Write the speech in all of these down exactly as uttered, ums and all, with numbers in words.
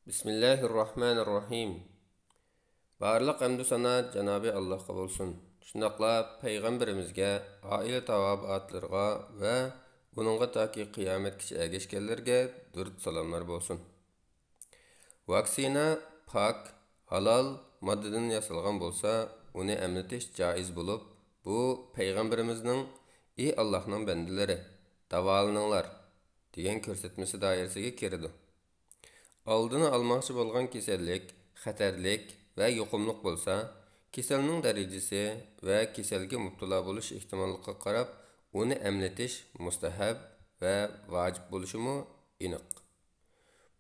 بىسمىللاھىررەھمانىررەھىم. بارلىق ھەمدۇ سانا جانابى ئاللاھقا بولسۇن. شۇنداقلا پەيغەمبىرىمىزگە، ئائىلە تاۋابىئاتلىرىغا ۋە ئۇنىڭغا تاكى قىيامەتكىچە ئەگەشكەنلەرگە دۇرۇت سالاملار بولسۇن. ۋاكسىنا پاك، ھالال ماددىدىن ياسالغان بولسا، ئۇنى ئەملىتىش جائىز بولۇپ، بۇ پەيغەمبىرىمىزنىڭ «ئى ئاللاھنىڭ بەندىلىرى، داۋالىنىڭلار» دېگەن كۆرسەتمىسى دائىرىسىگە كىرىدۇ. ئالدىنى ئالماقچى بولغان كېسەللىك خەتەرلىك ۋە يۇقۇملۇق بولسا، كېسەلنىڭ دەرىجىسى ۋە كېسەلگە مۇپتىلا بولۇش ئېھتىماللىقىغا قاراپ، ئۇنى ئەملىتىش مۇستەھەب ۋە ۋاجىپ بولۇشىمۇ ئېنىق.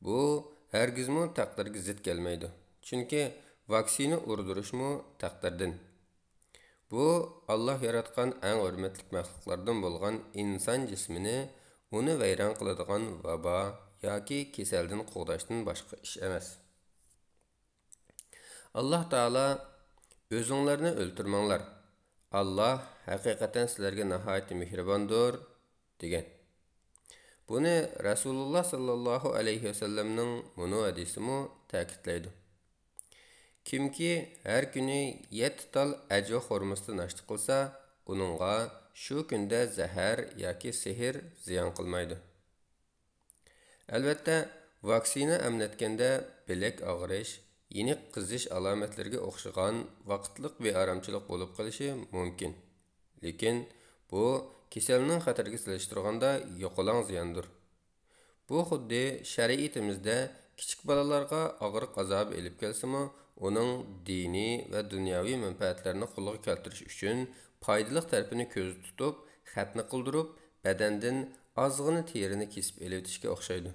بۇ ھەرگىزمۇ تەقدىرگە زىت كەلمەيدۇ، چۈنكى ۋاكسىنا ئۇردۇرۇشمۇ تەقدىردىن. بۇ، ئاللاھ ياراتقان ئەڭ ھۆرمەتلىك مەخلۇقلاردىن بولغان ئىنسان جىسمىنى ئۇنى ۋەيران قىلىدىغان ۋابا ياكى كېسەلدىن قوغداشتىن باشقا ئىش ئەمەس. ئاللاھ تائالا «ئۆزۈڭلارنى ئۆلتۈرمەڭلار، ئاللاھ ھەقىقەتەن سىلەرگە ناھايىتى مېھرىباندۇر» دېگەن. بۇنى رەسۇلۇللاھ ساللاللاھۇ ئەلەيھى ۋەسەللەمنىڭ مۇنۇ ھەدىسىمۇ تەكىتلەيدۇ. كىمكى ھەر كۈنى يەتتە تال ئەجۋە خورمىسىدىن ناشتا قىلسا، ئۇنىڭغا شۇ كۈندە زەھەر ياكى سېھىر زىيان قىلمايدۇ. ئەلۋەتتە، ۋاكسىنا ئەملەتكەندە بىلەك ئاغرىش، يېنىك قىزىش ئالامەتلىرىگە ئوخشىغان ۋاقىتلىق بىئارامچىلىق بولۇپ قېلىشى مۇمكىن. لېكىن بۇ كېسەلنىڭ خەتىرىگە سېلىشتۇرغاندا يوقىلاڭ زىياندۇر. بۇ خۇددى شەرىئىتىمىزدە كىچىك بالىلارغا ئاغرىق ئازابى ئېلىپ كەلسىمۇ، ئۇنىڭ دىنىي ۋە دۇنياۋى مەنپەئەتلەرنى قولغا كەلتۈرۈش ئۈچۈن پايدىلىق تەرىپىنى كۆزدە تۇتۇپ، خەتنە قىلدۇرۇپ، بەدەندىن ئازغىنە تېرىنى كېسىپ ئېلىۋېتىشكە ئوخشايدۇ.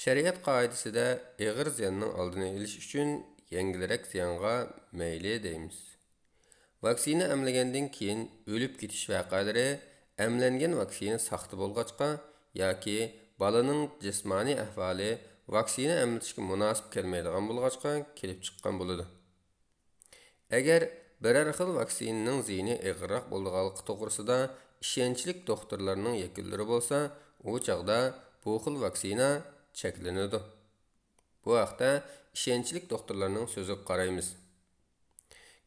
شەرىئەت قائىدىسىدە ئېغىر زىياننىڭ ئالدىنى ئېلىش ئۈچۈن يەڭگىلرەك زىيانغا مەيلى دەيمىز. ۋاكسىنا ئەملىگەندىن كېيىن ئۆلۈپ كېتىش ۋەقەلىرى ئەملەنگەن ۋاكسىنا ساختا بولغاچقا ياكى بالىنىڭ جىسمانىي ئەھۋالى ۋاكسىنا ئەملىتىشكە مۇناسىپ كەلمەيدىغان بولغاچقا كېلىپ چىققان بولىدۇ. ئەگەر بىرەر خىل ۋاكسىنىنىڭ زىيىنى ئېغىرراق بولىدىغانلىقى توغرىسىدا ئىشەنچلىك دوختۇرلارنىڭ يەكۈنلىرى بولسا، ئۇ چاغدا بۇ خىل ۋاكسىنا چەكلىنىدۇ. بۇ ھەقتە ئىشەنچلىك دوختۇرلارنىڭ سۆزىگە قارايمىز.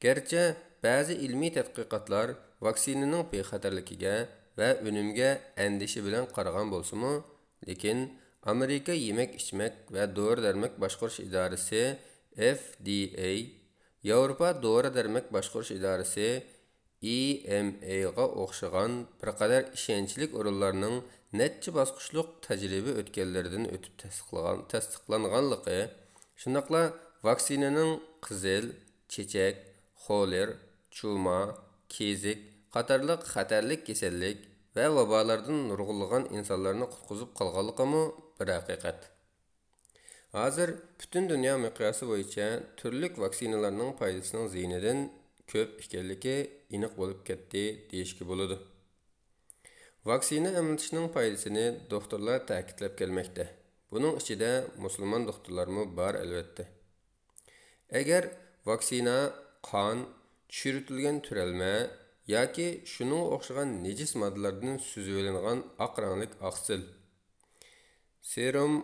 گەرچە بەزى ئىلمىي تەتقىقاتلار ۋاكسىنىنىڭ بىخەتەرلىكىگە ۋە ئۈنۈمگە ئەندىشە بىلەن قارىغان بولسىمۇ، لېكىن ئامېرىكا يېمەك-ئىچمەك ۋە دورا-دەرمەك باشقۇرۇش ئىدارىسى، F D A، ياۋروپا دورا-دەرمەك باشقۇرۇش ئىدارىسى، E M A غا ئوخشىغان بىر قەدەر ئىشەنچلىك ئورۇنلارنىڭ نەچچە باسقۇچلۇق تەجرىبە ئۆتكەنلىرىدىن ئۆتۈپ تەستىقلىغان، تەستىقلانغانلىقى، شۇنداقلا ۋاكسىنىنىڭ قىزىل، چېچەك، خولېر، چۇما، كېزىك قاتارلىق خەتەرلىك كېسەللىك ۋە ۋابالاردىن نۇرغۇنلىغان ئىنسانلارنى قۇتقۇزۇپ قالغانلىقىمۇ بىر ھەقىقەت. ھازىر پۈتۈن دۇنيا مىقياسى بويىچە تۈرلۈك ۋاكسىنىلارنىڭ پايدىسىنىڭ زىيىنىدىن كۆپ ئىكەنلىكى ئېنىق بولۇپ كەتتى دېيىشكە بولىدۇ. ۋاكسىنا ئەملىتىشنىڭ پايدىسىنى دوختۇرلار تەكىتلەپ كەلمەكتە. بۇنىڭ ئىچىدە مۇسۇلمان دوختۇرلارمۇ بار، ئەلۋەتتە. ئەگەر ۋاكسىنا قان، چىرىتىلگەن تۈرەلمە ياكى شۇنىڭغا ئوخشىغان نىجىس ماددىلاردىن سۈزۈۋېلىنغان ئاق رەڭلىك ئاقسىل، سېرۇم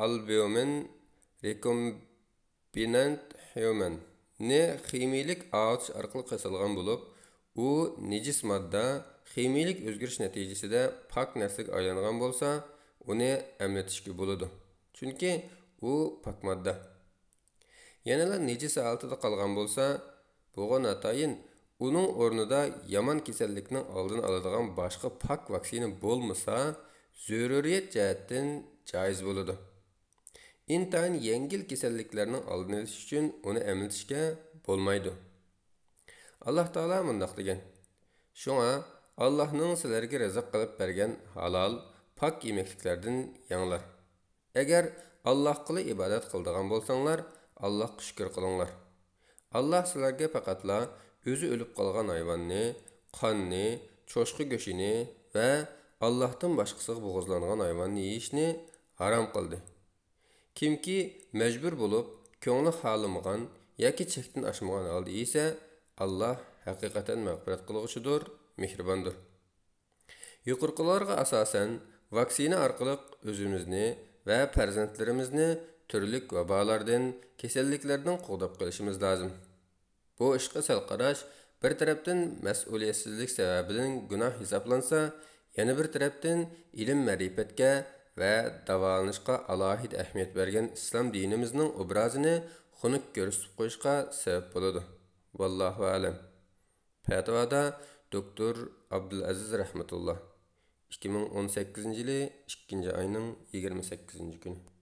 ئالبيۇمىن رېكومبىنانت ھيۇمەن، نى خىمىيىلىك ئاۋۇتۇش ئارقىلىق ياسالغان بولۇپ، ئۇ نىجىس ماددا خىمىيىلىك ئۆزگىرىش نەتىجىسىدە پاك نەرسىگە ئايلانغان بولسا، ئۇنى ئەملىتىشكە بولىدۇ، چۈنكى ئۇ پاك ماددا. يەنىلا نىجىس ھالىتىدە قالغان بولسا، بۇغا ناتايىن ئۇنىڭ ئورنىدا يامان كېسەللىكنىڭ ئالدىنى ئالىدىغان باشقا پاك ۋاكسىنا بولمىسا، زۆرۈرىيەت جەھەتتىن جائىز بولىدۇ. ئىنتايىن يەڭگىل كېسەللىكلەرنىڭ ئالدىنى ئېلىش ئۈچۈن ئۇنى ئەملىتىشكە بولمايدۇ. ئاللاھ تائالا مۇنداق دېگەن: «شۇڭا ئاللاھنىڭ سىلەرگە رىزىق قىلىپ بەرگەن ھالال، پاك يېمەكلىكلەردىن يەڭلار. ئەگەر ئاللاھقىلا ئىبادەت قىلىدىغان بولساڭلار، ئاللاھقا شۈكۈر قىلىڭلار. ئاللاھ سىلەرگە پەقەتلا ئۆزى ئۆلۈپ قالغان ھايۋاننى، قاننى، چوشقا گۆشىنى ۋە ئاللاھتىن باشقىسىغا بۇغۇزلانغان ھايۋاننى يېيىشنى ھارام قىلدى. كىمكى مەجبۇر بولۇپ، كۆڭلى خالىمىغان ياكى چەكتىن ئاشمىغان ھالدا يېسە، ئاللاھ ھەقىقەتەن مەغپىرەت قىلغۇچىدۇر، مېھرىباندۇر.» يۇقىرىقىلارغا ئاساسەن، ۋاكسىنا ئارقىلىق ئۆزىمىزنى ۋە پەرزەنتلىرىمىزنى تۈرلۈك ۋابالاردىن، كېسەللىكلەردىن قوغداپ قېلىشىمىز لازىم. بۇ ئىشقا سەل قاراش بىر تەرەپتىن مەسئۇلىيەتسىزلىك سەۋەبىدىن گۇناھ ھېسابلانسا، يەنە بىر تەرەپتىن ئىلىم-مەرىپەتكە ۋە داۋالىنىشقا ئالاھىدە ئەھمىيەت بەرگەن ئىسلام دىنىمىزنىڭ ئوبرازىنى خۇنۈك كۆرسىتىپ قويۇشقا سەۋەب بولىدۇ. ۋاللاھۇ ئەلەم. پەتىۋادا دوكتور ئابدۇلئەزىز رەھمەتۇللا. ئىككى مىڭ ئون سەككىزىنچى يىلى ئىككىنچى ئاينىڭ يىگىرمە سەككىزىنچى كۈنى.